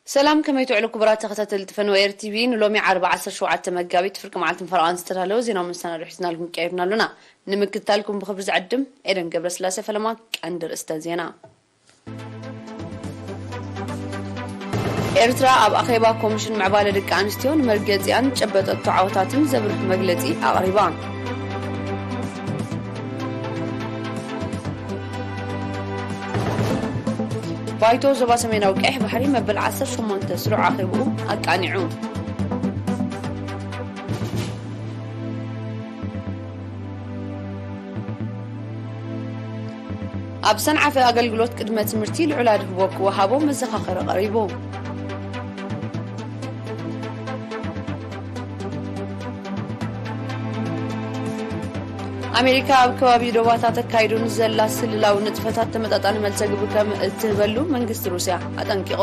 ሰላም፣ ከመይ ትውዕሉ ክቡራት ተኸታተልቲ ፈነወ ኤር ቲቪ? ንሎሚ ዓርቢ ዓሰርተ ሸውዓተ መጋቢት ፍርቂ መዓልትን ፈረቓን ዝተዳለወ ዜናዊ መሰናዶ ሒዝናልኩም ቀሪብና ኣለና። ንምክትታልኩም ብኽብሪ ዝዕድም ኤደን ገብረስላሴ። ፈለማ ቀንዲ ርእስተ ዜና። ኤርትራ ኣብ ኣኼባ ኮሚሽን ምዕባለ ደቂ ኣንስትዮ ንመርገጺኣን ጨበጠቶ ዓወታትን ዘብርህ መግለጺ ኣቕሪባ። ባይቶ ዞባ ሰሜናዊ ቀይሕ ባሕሪ መበል ዓሰርተ ሸሞንተ ስሩዕ ኣኼብኡ ኣቃኒዑ። ኣብ ሰንዓፈ ኣገልግሎት ቅድመ ትምህርቲ ልዑል ኣድህቦ ክወሃቦ መዘኻኸሪ ቀሪቡ። ኣሜሪካ ኣብ ከባቢ ዶባታ ተካይዶ ንዘላ ስልላዊ ንጥፈታት ተመጣጣኒ መልሰ ግብሪ ከም እትህበሉ መንግስቲ ሩስያ ኣጠንቂቑ።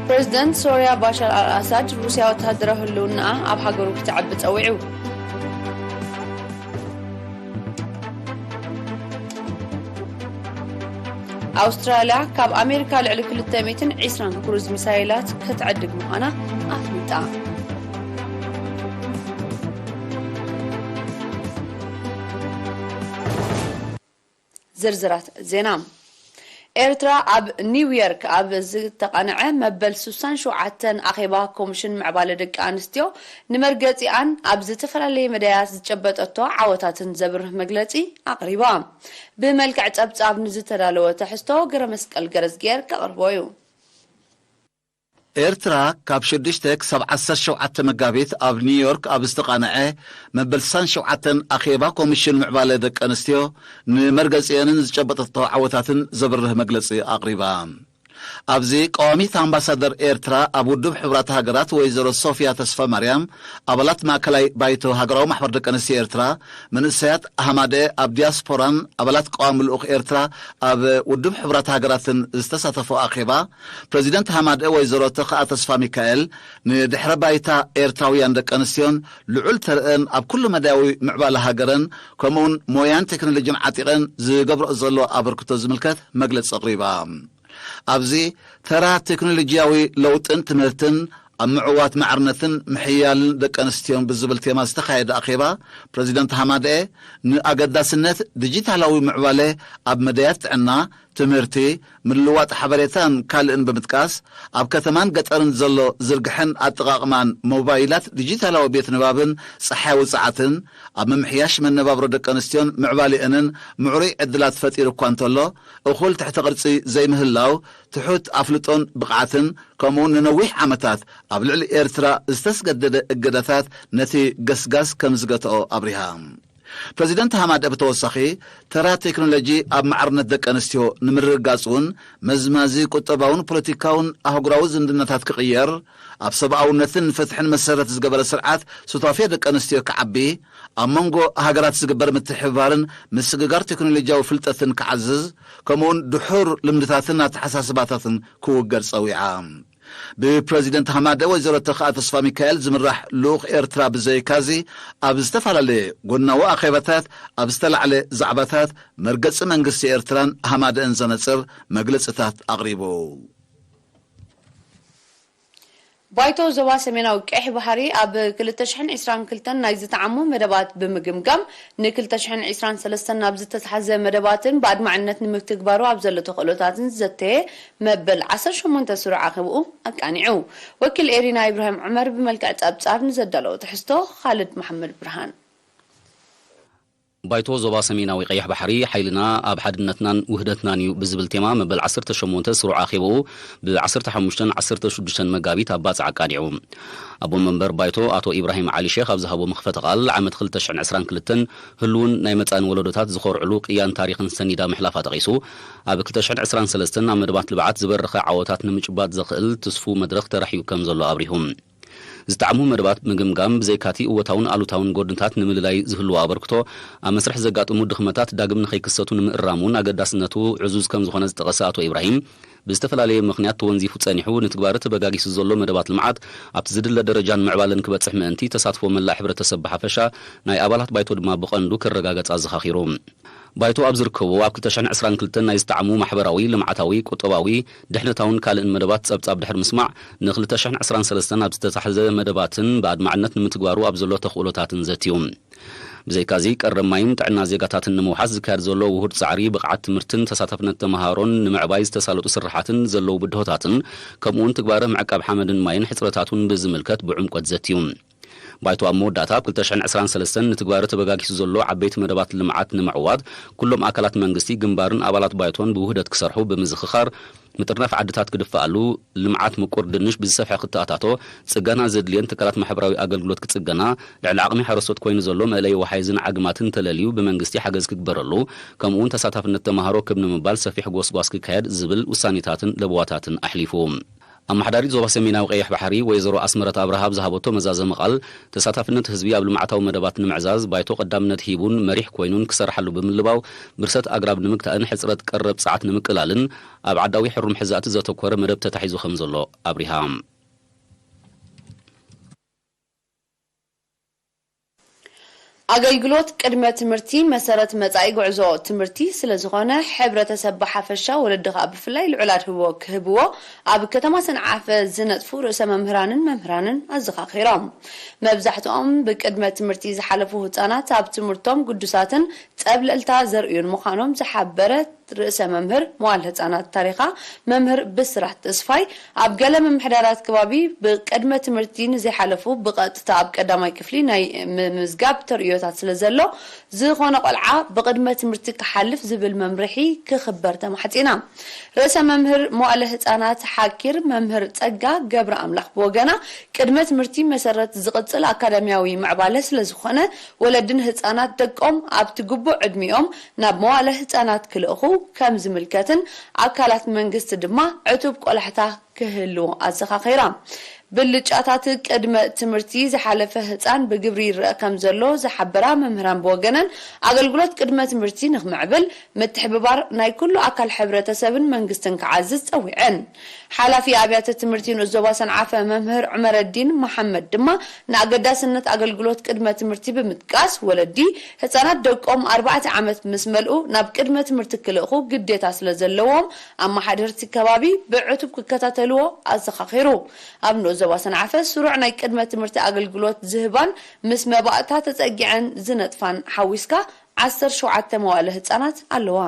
ፕሬዝደንት ሶርያ ባሻር ኣልኣሳድ ሩስያ ወተሃደራዊ ህልውናኣ ኣብ ሃገሩ ክተዕቢ ጸዊዑ። ኣውስትራልያ ካብ ኣሜሪካ ልዕሊ ክልተ ሚእትን ዕስራን ክሩዝ ሚሳይላት ክትዕድግ ምዃና ኣፍሊጣ። ዝርዝራት ዜና። ኤርትራ ኣብ ኒውዮርክ ኣብ ዝተቓንዐ መበል ስሳን ሸውዓተን ኣኼባ ኮሚሽን ምዕባለ ደቂ ኣንስትዮ ንመርገጺኣን ኣብ ዝተፈላለየ መዳያት ዝጨበጠቶ ዓወታትን ዘብርህ መግለጺ ኣቕሪባ። ብመልክዕ ጸብጻብ ንዝተዳለወ ትሕዝቶ ገረመስቀል ገረዝግሄር ከቕርቦ እዩ። ኤርትራ ካብ ሽዱሽተ ክሳብ ዓሰርተ ሸውዓተ መጋቢት ኣብ ኒውዮርክ ኣብ ዝተቓንዐ መበል ስሳን ሸውዓተን ኣኼባ ኮሚሽን ምዕባለ ደቂ ኣንስትዮ ንመርገጺአንን ዝጨበጠቶ ዓወታትን ዘብርህ መግለጺ ኣቕሪባ። ኣብዚ ቀዋሚት ኣምባሳደር ኤርትራ ኣብ ውድብ ሕቡራት ሃገራት ወይዘሮ ሶፊያ ተስፋ ማርያም፣ ኣባላት ማእከላይ ባይቶ ሃገራዊ ማሕበር ደቂ ኣንስትዮ ኤርትራ፣ መንእሰያት ሃማደ ኣብ ዲያስፖራን ኣባላት ቀዋሚ ልኡኽ ኤርትራ ኣብ ውድብ ሕቡራት ሃገራትን ዝተሳተፎ ኣኼባ፣ ፕረዚደንት ሃማደ ወይዘሮ ተኽኣ ተስፋ ሚካኤል፣ ንድሕረ ባይታ ኤርትራውያን ደቂ ኣንስትዮን ልዑል ተርእን ኣብ ኩሉ መዳያዊ ምዕባለ ሃገረን፣ ከምኡውን ሞያን ቴክኖሎጂን ዓጢቐን ዝገብርኦ ዘሎ ኣበርክቶ ዝምልከት መግለጺ ኣቕሪባ። ኣብዚ ተራ ቴክኖሎጂያዊ ለውጥን ትምህርትን ኣብ ምዕዋት ማዕርነትን ምሕያልን ደቂ ኣንስትዮን ብዝብል ቴማ ዝተኻየደ ኣኼባ፣ ፕረዚደንት ሃማደኤ ንኣገዳስነት ዲጂታላዊ ምዕባለ ኣብ መዳያት ጥዕና፣ ትምህርቲ፣ ምልውዋጥ ሓበሬታን ካልእን ብምጥቃስ፣ ኣብ ከተማን ገጠርን ዘሎ ዝርግሐን ኣጠቓቕማን ሞባይላት ዲጂታላዊ ቤት ንባብን ጸሓያዊ ጸዓትን ኣብ ምምሕያሽ መነባብሮ ደቂ ኣንስትዮን ምዕባሌአንን ምዕሩይ ዕድላት ፈጢሩ እኳ እንተሎ፣ እኹል ትሕተ ቅርጺ ዘይምህላው፣ ትሑት ኣፍልጦን ብቕዓትን፣ ከምኡውን ንነዊሕ ዓመታት ኣብ ልዕሊ ኤርትራ ዝተስገደደ እገዳታት ነቲ ገስጋስ ከም ዝገትኦ ኣብሪሃ። ፕረዚደንት ሃማደ ብተወሳኺ፣ ተራ ቴክኖሎጂ ኣብ ማዕርነት ደቂ ኣንስትዮ ንምርግጋጽ እውን መዝማዚ ቁጠባውን ፖለቲካውን ኣህጉራዊ ዝምድናታት ክቕየር፣ ኣብ ሰብኣውነትን ፍትሕን መሰረት ዝገበረ ስርዓት ሱታፌ ደቂ ኣንስትዮ ክዓቢ፣ ኣብ መንጎ ሃገራት ዝግበር ምትሕብባርን ምስግጋር ቴክኖሎጂያዊ ፍልጠትን ክዓዝዝ፣ ከምኡውን ድሑር ልምድታትን ኣተሓሳስባታትን ክውገድ ጸዊዓ። ብፕረዚደንት ሃማደ ወይዘሮ ተኽኣ ተስፋ ሚካኤል ዝምራሕ ልኡኽ ኤርትራ ብዘይካዚ፣ ኣብ ዝተፈላለየ ጎናዊ ኣኼባታት፣ ኣብ ዝተላዕለ ዛዕባታት መርገጺ መንግስቲ ኤርትራን ሃማደእን ዘነጽር መግለጽታት ኣቕሪቡ። ባይቶ ዞባ ሰሜናዊ ቀይሕ ባሕሪ ኣብ ክልተ ሽሕን ዕስራን ክልተን ናይ ዝተዓሙ መደባት ብምግምጋም፣ ን ክልተ ሽሕን ዕስራን ሰለስተን ናብ ዝተታሕዘ መደባትን ብኣድማዕነት ንምትግባሩ ኣብ ዘሎ ተኽእሎታትን ዘተየ መበል ዓሰርተ ሸሞንተ ስሩዕ ኣኼብኡ ኣቃኒዑ። ወኪል ኤሪና ኢብራሂም ዑመር ብመልክዕ ጸብጻብ ንዘዳለዎ ትሕዝቶ፣ ኻልድ መሓመድ ብርሃን። ባይቶ ዞባ ሰሜናዊ ቀይሕ ባሕሪ፣ ሓይልና ኣብ ሓድነትናን ውህደትናን እዩ ብዝብል ቴማ፣ መበል ዓሰርተ ሸሞንተ ስሩዕ ኣኼባኡ ብ ዓሰርተ ሓሙሽተን ዓሰርተ ሽዱሽተን መጋቢት ኣብ ባጽዕ ኣቃኒዑ። ኣቦ መንበር ባይቶ ኣቶ ኢብራሂም ዓሊ ሼኽ ኣብ ዝሃቦ መኽፈቲ ቃል፣ ዓመት ክልተ ሽሕን ዕስራን ክልተን ህሉውን ናይ መጻእን ወለዶታት ዝኾርዕሉ ቅያን ታሪኽን ሰኒዳ ምሕላፋ ጠቒሱ፣ ኣብ ክልተ ሽሕን ዕስራን ሰለስተን ኣብ መደባት ልምዓት ዝበረኸ ዓወታት ንምጭባጥ ዘኽእል ትስፉው መድረኽ ተራሕዩ ከም ዘሎ ኣብሪሁ። ዝጠዓሙ መደባት ምግምጋም ብዘይካቲ እወታውን ኣሉታውን ጎድንታት ንምልላይ ዝህልዎ ኣበርክቶ፣ ኣብ መስርሕ ዘጋጥሙ ድኽመታት ዳግም ንኸይክሰቱ ንምእራም እውን ኣገዳስነቱ ዕዙዝ ከም ዝኾነ ዝጠቐሰ ኣቶ ኢብራሂም፣ ብዝተፈላለየ ምኽንያት ተወንዚፉ ጸኒሑ ንትግባረ ተበጋጊሱ ዘሎ መደባት ልምዓት ኣብቲ ዝድለ ደረጃን ምዕባለን ክበጽሕ ምእንቲ ተሳትፎ መላእ ሕብረተሰብ ብሓፈሻ፣ ናይ ኣባላት ባይቶ ድማ ብቐንዱ ክረጋገጽ ኣዘኻኺሩ። ባይቶ ኣብ ዝርከቦ ኣብ ክልተ ሽሕን ዕስራን ክልተን ናይ ዝጠዓሙ ማሕበራዊ፣ ልምዓታዊ፣ ቁጠባዊ፣ ድሕነታውን ካልእን መደባት ጸብጻብ ድሕሪ ምስማዕ፣ ን ክልተ ሽሕን ዕስራን ሰለስተን ኣብ ዝተታሕዘ መደባትን ብኣድማዕነት ንምትግባሩ ኣብ ዘሎ ተኽእሎታትን ዘትዩ። ብዘይካዚ፣ ቀረብ ማይን ጥዕና ዜጋታትን ንምውሓስ ዝካየድ ዘሎ ውሁድ ጻዕሪ፣ ብቕዓት ትምህርትን ተሳታፍነት ተመሃሮን ንምዕባይ ዝተሳለጡ ስርሓትን ዘለዉ ብድሆታትን፣ ከምኡውን ትግባረ ምዕቃብ ሓመድን ማይን ሕጽረታቱን ብዝምልከት ብዕምቆት ዘትዩ። ባይቶ ኣብ መወዳእታ፣ ኣብ ክልተ ሽሕን ዕስራን ሰለስተን ንትግባረ ተበጋጊሱ ዘሎ ዓበይቲ መደባት ልምዓት ንምዕዋት፣ ኩሎም ኣካላት መንግስቲ፣ ግንባርን ኣባላት ባይቶን ብውህደት ክሰርሑ ብምዝኽኻር፣ ምጥርናፍ ዓድታት ክድፈኣሉ፣ ልምዓት ምቁር ድንሽ ብዝሰፍሐ ክተኣታቶ፣ ጽገና ዘድልየን ትካላት ማሕበራዊ ኣገልግሎት ክጽገና፣ ልዕሊ ዓቕሚ ሓረስቶት ኮይኑ ዘሎ መእለዪ ወሓይዝን ዓግማትን ተለልዩ ብመንግስቲ ሓገዝ ክግበረሉ፣ ከምኡውን ተሳታፍነት ተመሃሮ ክብ ንምባል ሰፊሕ ጎስጓስ ክካየድ ዝብል ውሳኔታትን ለበዋታትን ኣሕሊፉ። ኣመሓዳሪት ዞባ ሰሜናዊ ቀይሕ ባሕሪ ወይዘሮ ኣስመረት ኣብርሃ ኣብ ዝሃበቶ መዛዘሚ ቃል፣ ተሳታፍነት ህዝቢ ኣብ ልምዓታዊ መደባት ንምዕዛዝ ባይቶ ቀዳምነት ሂቡን መሪሕ ኮይኑን ክሰርሓሉ ብምልባው፣ ብርሰት ኣግራብ ንምግታእን ሕጽረት ቀረብ ጸዓት ንምቅላልን ኣብ ዓዳዊ ሕሩም ሕዛእቲ ዘተኮረ መደብ ተታሒዙ ከም ዘሎ ኣብሪሃ። ኣገልግሎት ቅድመ ትምህርቲ መሰረት መጻኢ ጉዕዞ ትምህርቲ ስለ ዝኾነ፣ ሕብረተሰብ ብሓፈሻ፣ ወለዲ ከኣ ብፍላይ ልዑል ኣድህቦ ክህብዎ ኣብ ከተማ ሰንዓፈ ዝነጥፉ ርእሰ መምህራንን መምህራንን ኣዘኻኺሮም። መብዛሕትኦም ብቅድመ ትምህርቲ ዝሓለፉ ህጻናት ኣብ ትምህርቶም ግዱሳትን ጸብለልታ ዘርእዩን ምዃኖም ዝሓበረ ርእሰ መምህር መዋል ህጻናት ታሪኻ መምህር ብስራት ተስፋይ፣ ኣብ ገለ ምምሕዳራት ከባቢ ብቅድመ ትምህርቲ ንዘይሓለፉ ብቐጥታ ኣብ ቀዳማይ ክፍሊ ናይ ምምዝጋብ ተርእዮታት ስለ ዘሎ፣ ዝኾነ ቆልዓ ብቅድመ ትምህርቲ ክሓልፍ ዝብል መምርሒ ክኽበር ተማሕጺና። ርእሰ መምህር መዋለ ህጻናት ሓኪር መምህር ጸጋ ገብረ ኣምላኽ ብወገና፣ ቅድመ ትምህርቲ መሰረት ዝቕጽል ኣካዳሚያዊ ምዕባለ ስለ ዝኾነ፣ ወለድን ህጻናት ደቆም ኣብቲ ግቡእ ዕድሚኦም ናብ መዋለ ህጻናት ክልእኹ ከም ዝምልከትን ኣካላት መንግስቲ ድማ ዕቱብ ቆላሕታ ክህሉ ኣዘኻኺራ። ብልጫታት ቅድመ ትምህርቲ ዝሓለፈ ህጻን ብግብሪ ይረአ ከም ዘሎ ዝሓበራ መምህራን ብወገነን፣ ኣገልግሎት ቅድመ ትምህርቲ ንኽምዕብል ምትሕብባር ናይ ኩሉ ኣካል ሕብረተሰብን መንግስትን ክዓዝዝ ጸዊዐን። ሓላፊ ኣብያተ ትምህርቲ ንኡስ ዞባ ሰንዓፈ መምህር ዑመረዲን መሓመድ ድማ ንኣገዳስነት ኣገልግሎት ቅድመ ትምህርቲ ብምጥቃስ፣ ወለዲ ህጻናት ደቆም ኣርባዕተ ዓመት ምስ መልኡ ናብ ቅድመ ትምህርቲ ክልእኹ ግዴታ ስለ ዘለዎም፣ ኣመሓደርቲ ከባቢ ብዕቱብ ክከታተልዎ ኣዘኻኺሩ። ኣብ ንኡስ ዞባ ሰንዓፈ ስሩዕ ናይ ቅድመ ትምህርቲ ኣገልግሎት ዝህባን ምስ መባእታ ተጸጊዐን ዝነጥፋን ሓዊስካ ዓሰርተ ሸውዓተ መዋእለ ህጻናት ኣለዋ።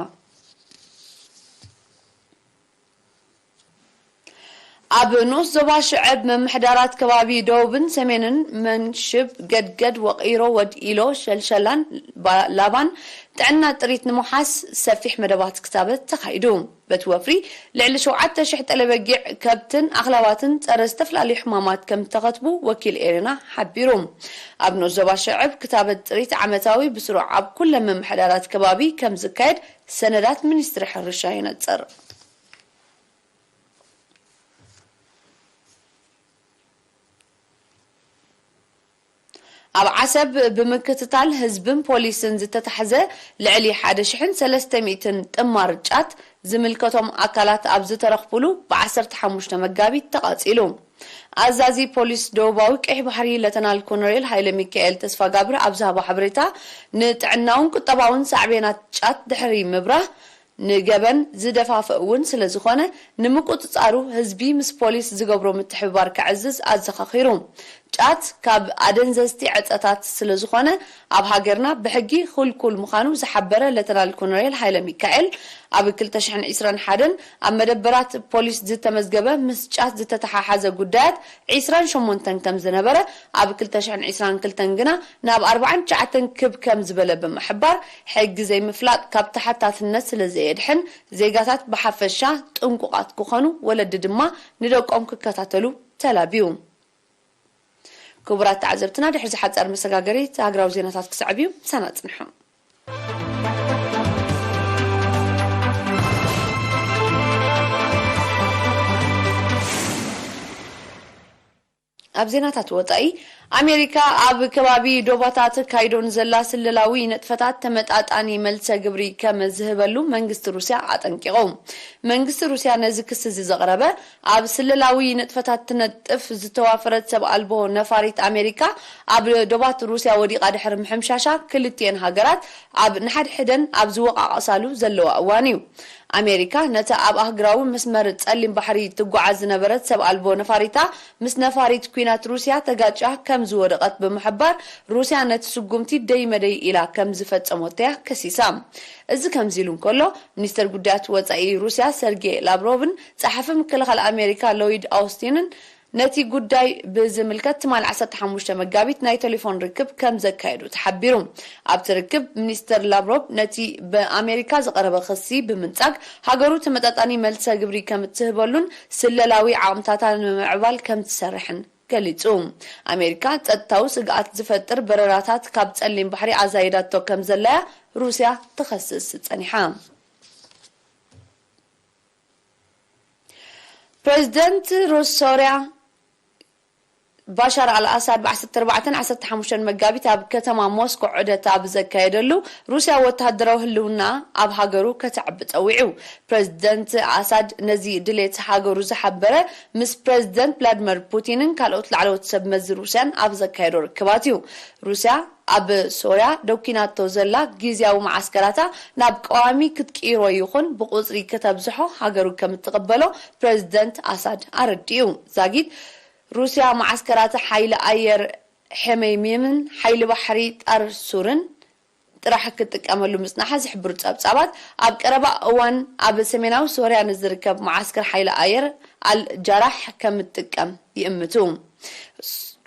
ኣብ ንኡስ ዞባ ሽዕብ ምምሕዳራት ከባቢ ደቡብን ሰሜንን መንሽብ፣ ገድገድ፣ ወቒሮ፣ ወድኢሎ፣ ሸልሸላን ባ-፣ ላባን ጥዕና ጥሪት ንምውሓስ ሰፊሕ መደባት ክታበት ተኻይዱ። በቲ ወፍሪ ልዕሊ ሸውዓተ ሽሕ ጠለበጊዕ፣ ከብትን ኣኽላባትን ጸረ ዝተፈላለዩ ሕማማት ከም ተኸትቡ ወኪል ኤሬና ሓቢሩ። ኣብ ንኡስ ዞባ ሽዕብ ክታበት ጥሪት ዓመታዊ ብስሩዕ ኣብ ኩለን ምምሕዳራት ከባቢ ከም ዝካየድ ሰነዳት ሚኒስትሪ ሕርሻ የነጽር። ኣብ ዓሰብ ብምክትታል ህዝብን ፖሊስን ዝተታሕዘ ልዕሊ ሓደ ሽሕን ሰለስተ ሚእትን ጥማር ጫት ዝምልከቶም ኣካላት ኣብ ዝተረኽቡሉ ብ ዓሰርተ ሓሙሽተ መጋቢት ተቓጺሉ። ኣዛዚ ፖሊስ ደቡባዊ ቀይሕ ባሕሪ ለተናል ኮሎኔል ሃይለ ሚካኤል ተስፋጋብር ኣብ ዝሃቦ ሓበሬታ፣ ንጥዕናውን ቁጠባውን ሳዕቤናት ጫት ድሕሪ ምብራህ፣ ንገበን ዝደፋፍእ እውን ስለ ዝኾነ፣ ንምቁጽጻሩ ህዝቢ ምስ ፖሊስ ዝገብሮ ምትሕብባር ከዕዝዝ ኣዘኻኺሩ። ጫት ካብ ኣደንዘዝቲ ዕጸታት ስለ ዝኾነ፣ ኣብ ሃገርና ብሕጊ ክልኩል ምዃኑ ዝሓበረ ለተናል ኮሎኔል ሃይለ ሚካኤል፣ ኣብ ክልተ ሽሕን ዕስራን ሓደን ኣብ መደበራት ፖሊስ ዝተመዝገበ ምስ ጫት ዝተተሓሓዘ ጉዳያት ዕስራን ሸሞንተን ከም ዝነበረ፣ ኣብ ክልተ ሽሕን ዕስራን ክልተን ግና ናብ ኣርባዓን ትሽዓተን ክብ ከም ዝበለ ብምሕባር፣ ሕጊ ዘይምፍላጥ ካብ ተሓታትነት ስለ ዘየድሕን፣ ዜጋታት ብሓፈሻ ጥንቁቓት ክኾኑ፣ ወለዲ ድማ ንደቆም ክከታተሉ ተላብዩ። ክቡራት ተዓዘብትና፣ ድሕሪ እዚ ሓጻር መሰጋገሪት ሃገራዊ ዜናታት ክስዕብ እዩ። ምሳና ጽንሑ። ኣብ ዜናታት ወጻኢ፣ ኣሜሪካ ኣብ ከባቢ ዶባታ ተካይዶ ንዘላ ስለላዊ ንጥፈታት ተመጣጣኒ መልሰ ግብሪ ከም ዝህበሉ መንግስቲ ሩስያ ኣጠንቂቑ። መንግስቲ ሩስያ ነዚ ክሲ እዚ ዘቕረበ፣ ኣብ ስለላዊ ንጥፈታት ትነጥፍ ዝተዋፈረት ሰብ ኣልቦ ነፋሪት ኣሜሪካ ኣብ ዶባት ሩስያ ወዲቓ ድሕሪ ምሕምሻሻ፣ ክልቲኤን ሃገራት ኣብ ንሓድሕደን ኣብ ዝወቓቐሳሉ ዘለዋ እዋን እዩ። ኣሜሪካ ነታ ኣብ ኣህጉራዊ መስመር ጸሊም ባሕሪ ትጓዓዝ ዝነበረት ሰብ ኣልቦ ነፋሪታ ምስ ነፋሪት ኲናት ሩስያ ተጋጭያ ከም ዝወደቐት ብምሕባር፣ ሩስያ ነቲ ስጉምቲ ደይ መደይ ኢላ ከም ዝፈጸመቶ'ያ ከሲሳ። እዚ ከምዚ ኢሉ እንከሎ፣ ሚኒስተር ጉዳያት ወጻኢ ሩስያ ሰርጌ ላቭሮቭን ጸሓፊ ምክልኻል ኣሜሪካ ሎይድ ኣውስቲንን ነቲ ጉዳይ ብዝምልከት ትማሊ ዓሰርተ ሓሙሽተ መጋቢት ናይ ቴሌፎን ርክብ ከም ዘካየዱ ተሓቢሩ። ኣብቲ ርክብ ሚኒስተር ላቭሮቭ ነቲ ብኣሜሪካ ዝቐረበ ክሲ ብምንጻግ፣ ሃገሩ ተመጣጣኒ መልሰ ግብሪ ከም እትህበሉን ስለላዊ ዓቕምታታ ንምምዕባል ከም ትሰርሕን ገሊጹ። ኣሜሪካ ጸጥታዊ ስግኣት ዝፈጥር በረራታት ካብ ጸሊም ባሕሪ ኣዛይዳቶ ከም ዘላ'ያ ሩስያ ትኸስስ ጸኒሓ። ፕሬዚደንት ሩስ ሶርያ ባሻር ኣልኣሳድ ብ ዓሰርተ ኣርባዕተን ዓሰርተ ሓሙሽተን መጋቢት ኣብ ከተማ ሞስኮ ዑደት ኣብ ዘካየደሉ፣ ሩስያ ወተሃደራዊ ህልውና ኣብ ሃገሩ ከተዕቢ ጸዊዑ። ፕሬዚደንት ኣሳድ ነዚ ድሌት ሃገሩ ዝሓበረ ምስ ፕሬዚደንት ቭላድመር ፑቲንን ካልኦት ላዕለዎት ሰብ መዚ ሩስያን ኣብ ዘካየዶ ርክባት እዩ። ሩስያ ኣብ ሶርያ ደኪናቶ ዘላ ግዝያዊ መዓስከራታ ናብ ቀዋሚ ክትቅይሮ ይኹን ብቁጽሪ ከተብዝሖ ሃገሩ ከም እትቕበሎ ፕሬዚደንት ኣሳድ ኣረዲኡ። ዛጊት ሩስያ መዓስከራት ሓይሊ ኣየር ሐመይሜምን ሓይሊ ባሕሪ ጣርሱርን ጥራሕ ክትጥቀመሉ ምጽናሓ ዝሕብሩ ጸብጻባት፣ ኣብ ቀረባ እዋን ኣብ ሰሜናዊ ሶርያ ንዝርከብ መዓስከር ሓይሊ ኣየር ኣል ጃራሕ ከም እትጥቀም ይእምቱ።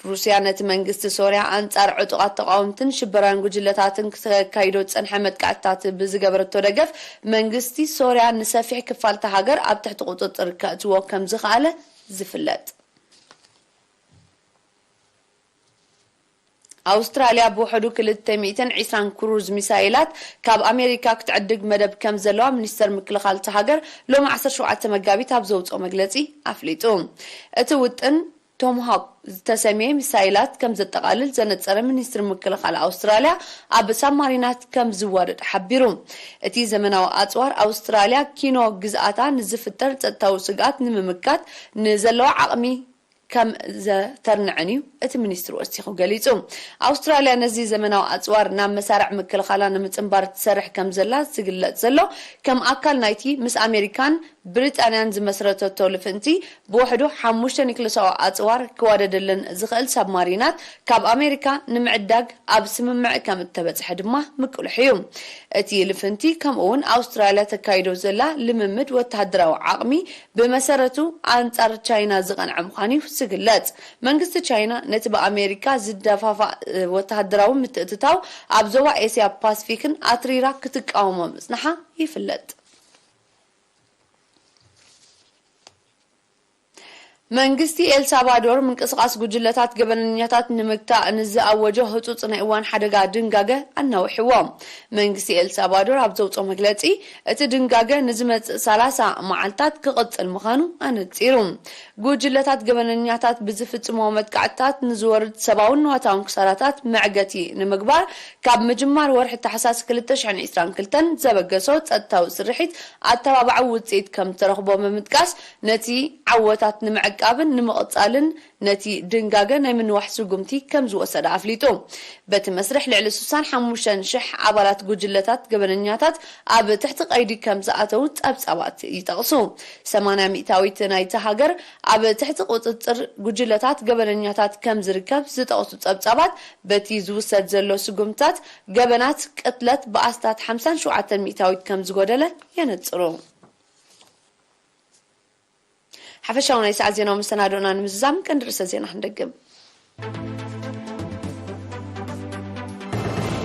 ሩስያ ነቲ መንግስቲ ሶርያ ኣንጻር ዕጡቓት ተቓወምትን ሽበራን ጉጅለታትን ክተካይዶ ዝጸንሐ መጥቃዕትታት ብዝገበረቶ ደገፍ፣ መንግስቲ ሶርያ ንሰፊሕ ክፋልታ ሃገር ኣብ ትሕቲ ቁጽጽር ከእትዎ ከም ዝኸኣለ ዝፍለጥ። ኣውስትራልያ ብውሕዱ ክልተ ሚእትን ዕስራን ክሩዝ ሚሳይላት ካብ ኣሜሪካ ክትዕድግ መደብ ከም ዘለዋ ሚኒስተር ምክልኻል እታ ሃገር ሎሚ ዓሰርተ ሸውዓተ መጋቢት ኣብ ዘውፅኦ መግለፂ ኣፍሊጡ። እቲ ውጥን ቶምሃውክ ዝተሰምየ ሚሳይላት ከም ዘጠቓልል ዘነጸረ ሚኒስትሪ ምክልኻል ኣውስትራልያ፣ ኣብ ሳብማሪናት ከም ዝዋደድ ሓቢሩ። እቲ ዘመናዊ ኣጽዋር ኣውስትራልያ ኪኖ ግዝኣታ ንዝፍጠር ጸጥታዊ ስግኣት ንምምካት ንዘለዋ ዓቕሚ ከም ዘተርንዕን እዩ እቲ ሚኒስትሪ ወሲኹ ገሊጹ። ኣውስትራልያ ነዚ ዘመናዊ ኣጽዋር ናብ መሳርዕ ምክልኻላ ንምጽንባር ትሰርሕ ከም ዘላ ዝግለጽ ዘሎ፣ ከም ኣካል ናይቲ ምስ ኣሜሪካን ብሪጣንያን ዝመስረተቶ ልፍንቲ፣ ብውሕዱ ሓሙሽተ ኒክለሳዊ ኣጽዋር ክዋደደለን ዝኽእል ሳብማሪናት ካብ ኣሜሪካ ንምዕዳግ ኣብ ስምምዕ ከም እተበጽሐ ድማ ምቅሉሕ እዩ። እቲ ልፍንቲ፣ ከምኡ'ውን ኣውስትራልያ ተካይዶ ዘላ ልምምድ ወተሃደራዊ ዓቕሚ፣ ብመሰረቱ ኣንጻር ቻይና ዝቐንዐ ምዃኑ እዩ ዝግለጽ። መንግስቲ ቻይና ነቲ ብኣሜሪካ ዝደፋፋእ ወተሃደራዊ ምትእትታው ኣብ ዞባ ኤስያ ፓስፊክን ኣትሪራ ክትቃወሞ ምጽንሓ ይፍለጥ። መንግስቲ ኤልሳልቫዶር ምንቅስቓስ ጉጅለታት ገበነኛታት ንምግታእ ንዝኣወጆ ህጹጽ ናይ እዋን ሓደጋ ድንጋገ ኣናዊሕዎ። መንግስቲ ኤልሳልቫዶር ኣብ ዘውጽኦ መግለጺ፣ እቲ ድንጋገ ንዝመጽእ ሰላሳ መዓልታት ክቕጽል ምዃኑ ኣነጺሩ። ጉጅለታት ገበነኛታት ብዝፍጽምዎ መጥቃዕትታት ንዝወርድ ሰብኣውን ንዋታውን ክሳራታት መዕገቲ ንምግባር፣ ካብ ምጅማር ወርሒ ታሕሳስ ክልተ ሽሕን ዕስራን ክልተን ዘበገሶ ጸጥታዊ ስርሒት ኣተባባዒ ውጽኢት ከም ዝተረኽቦ ብምጥቃስ፣ ነቲ ዓወታት ንምዕቃብን ንምቕጻልን ነቲ ድንጋገ ናይ ምንዋሕ ስጉምቲ ከም ዝወሰደ ኣፍሊጡ። በቲ መስርሕ ልዕሊ ስሳን ሓሙሽተን ሽሕ ኣባላት ጉጅለታት ገበነኛታት ኣብ ትሕቲ ቀይዲ ከም ዝኣተዉ ጸብጻባት ይጠቕሱ። ሰማንያ ሚእታዊት ናይቲ ሃገር ኣብ ትሕቲ ቁጽጽር ጉጅለታት ገበነኛታት ከም ዝርከብ ዝጠቕሱ ጸብጻባት፣ በቲ ዝውሰድ ዘሎ ስጉምትታት ገበናት ቅትለት ብኣስታት ሓምሳን ሸውዓተን ሚእታዊት ከም ዝጎደለ የነጽሩ። ሓፈሻዊ ናይ ሰዓት ዜናዊ መሰናዶና ንምዝዛም ቀንዲ ርእሰ ዜና ክንደግም።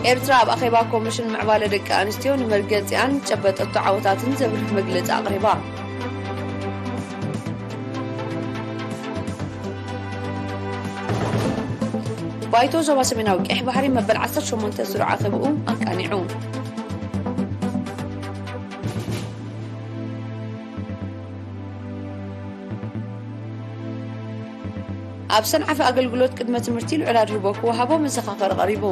ኤርትራ ኣብ ኣኼባ ኮሚሽን ምዕባለ ደቂ ኣንስትዮ ንመርገጺኣን ጨበጠቶ ዓወታትን ዘብርህ መግለጺ ኣቕሪባ። ባይቶ ዞባ ሰሜናዊ ቀይሕ ባሕሪ መበል ዓሰርተ ሸሞንተ ስሩዕ ኣኼባኡ ኣቃኒዑ። ኣብ ሰንዓፈ ኣገልግሎት ቅድመ ትምህርቲ ልዑል ኣድህቦ ክወሃቦ መዘኻኸሪ ቀሪቡ።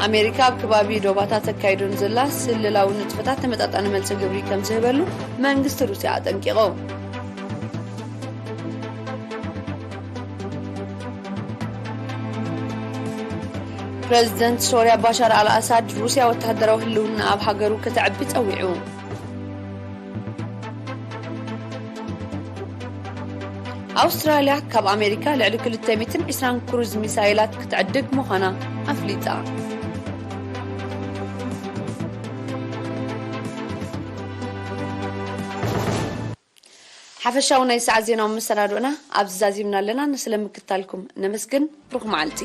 ኣሜሪካ ኣብ ከባቢ ዶባታት ተካይዶ ንዘላ ስለላዊ ንጥፈታት ተመጣጣኒ መልሲ ግብሪ ከም ዝህበሉ መንግስቲ ሩስያ ኣጠንቂቑ። ፕረዚደንት ሶርያ ባሻር ኣልኣሳድ ሩስያ ወተሃደራዊ ህልውና ኣብ ሃገሩ ከተዕቢ ጸዊዑ። ኣውስትራልያ ካብ ኣሜሪካ ልዕሊ ክልተ ሚእትን ዕስራን ክሩዝ ሚሳይላት ክትዕድግ ምዃና ኣፍሊጣ። ሓፈሻዊ ናይ ሰዓት ዜናዊ መሰናዶና ኣብዚ ዛዚምና ኣለና። ንስለ ምክታልኩም ነመስግን። ብሩኽ መዓልቲ።